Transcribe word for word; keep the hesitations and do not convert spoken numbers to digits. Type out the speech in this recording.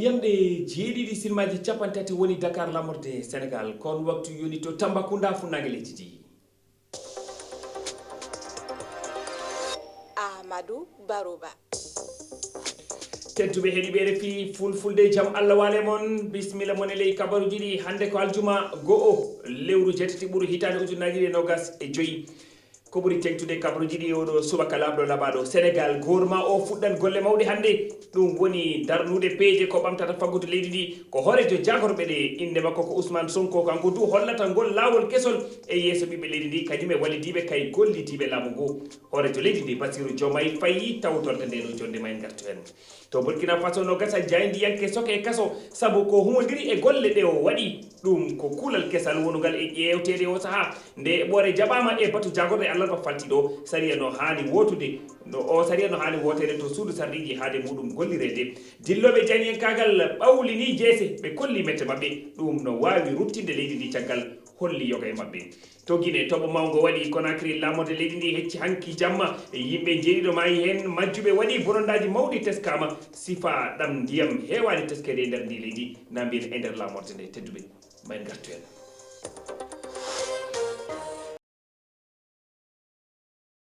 Yamɗe jeeɗiɗi silmaji capanɗe tati woni Dakar lamorde Sénégal, kon waktu yoni to Tambacounda, funnaange leydi ndi. Amadou Barouba. Tedduɓe heɗiɓe R F I Fulfulde, jam Allah waale mon, bisimilla mon e ley kabaruji ɗi. Hannde ko aljuma go'o lewru jeetati ɓuru hitaande ujunnaji ɗiɗi e nogas e joyi. Ko ɓuri teŋtude kabaruji ɗi oɗo subaka laaɓɗo laɓaaɗo, Sénégal goorma o fuɗɗan golle mawɗe hannde. Ɗum woni darnude peeje ko ɓamtata faggudu leydi ndi. Ko hooreejo jaagorɓe ɗe, innde makko ko Ousmane Sonko, kanko du hollata ngol laawol kesol e yeeso ɓiɓɓe leydi ndi, kañum e wallidiiɓe kay gollidiiɓe laamu ngu. Hooreejo leydi ndi, Bassirou Diomaye Faye, tawtorta nde ɗo jonnde, ma en ngartu heen. To Burkina Faso, no gasa jaayndiyanke soke e kaso sabu ko humondiri e golle ɗe o waɗi. Ɗum ko kuulal kesal wonungal e ƴeewteede o sahaa. Nde eɓɓoore jaɓaama e batu jaagorɗe alarba faltiiɗo, sariya no haani wootude, no o sariya no haani wooteede to suudu sarɗiiji haade muɗum gollireede. Dillooɓe jaayndiyankaagal ɓawlinii jeese, ɓe kolli mette maɓɓe. Ɗum no waawi ruttinde leydi ndi caggal, holli yoga e maɓɓe. To Gine, toɓo mawngo waɗi Conakry, laamorde leydi ndi hecci hanki jamma. Yimɓe jeeɗiɗo maayi heen, majjuɓe waɗi bonondaaji mawɗi teskaama. Sifa ɗam ndiyam heewaani teskeede e nder ndi leydi, na mbiyen e nder laamorde nde. Tedduɓe, ma en ngartu heen.